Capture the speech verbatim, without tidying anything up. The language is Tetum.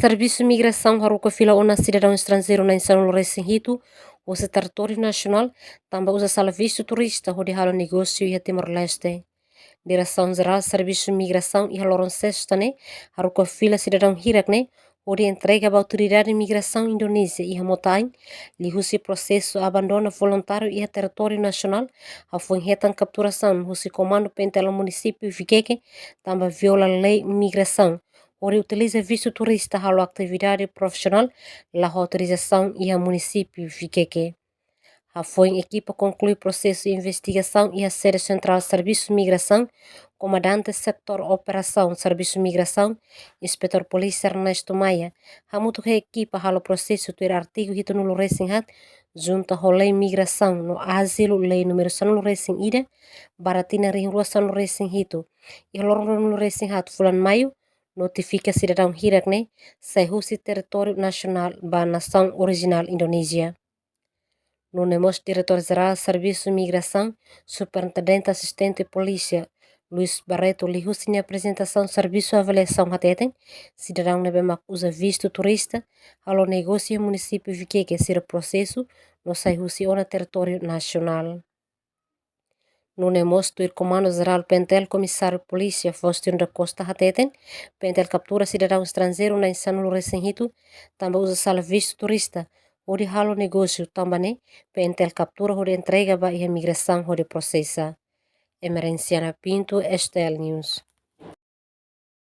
Servisu Migrasaun haruka fila ona sidadaun estranjeiru na'in sanulu-resin-hitu husi territóriu nasionál, tanba uza sala vistu turista hodi halo negósiu iha Timor-Leste. Diresaun Jerál Servisu Migrasaun iha loron Sesta ne'e haruka fila sidadaun hirak ne'e hodi entrega ba Autoridade Migrasaun Indonézia iha Mota-Ain, liuhusi prosesu abandona voluntáriu iha territóriu nasionál, hafoin hetan kapturasaun husi Komandu P N T L Munisípiu Viqueque, tanba viola lei migrasaun, hodi utiliza vistu turista halo atividade profisionál la ho autorizasaun iha Munisípiu Viqueque. Hafoin ekipa konklui prosesu investigasaun iha sede sentrál Servisu Migrasaun, Komandante Setór Operasaun Servisu Migrasaun, Inspetór Polísia Ernesto Maia, hamutuk ho ekipa halo prosesu tuir artigu hitunulu-resin-haat, junta ho Lei Migrasaun no Azilu, Lei númeru sanulu-resin-ida, barra tinan rihun rua sanulu-resin-hitu, iha loron ruanulu-resin-haat fulan Maiu, notifika sidadaun hirak ne'e sai husi territóriu nasionál ba nasaun orijinál Indonézia. Nune'e mós Diretór Jerál Servisu Migrasaun, Superintendente Asistente Polísia, Luis Barreto, liuhusi nia aprezentasaun servisu avaliasaun hateten, sidadaun ne'ebé mak uza vistu turista halo negósiu iha Munisípiu Viqueque sira prosesu no sai husi ona territóriu nasionál. Nune'e mós tuir Komandu Jerál P N T L, Komisáriu Polísia Faustino da Costa hateten, P N T L kaptura sidadaun estranjeiru na'in sanulu-resin-hitu tanba uza sala vistu turista hodi halo negósiu, tanba ne'e P N T L kaptura hodi entrega ba iha migrasaun hodi prosesa. Emerenciana Pinto, S T L News.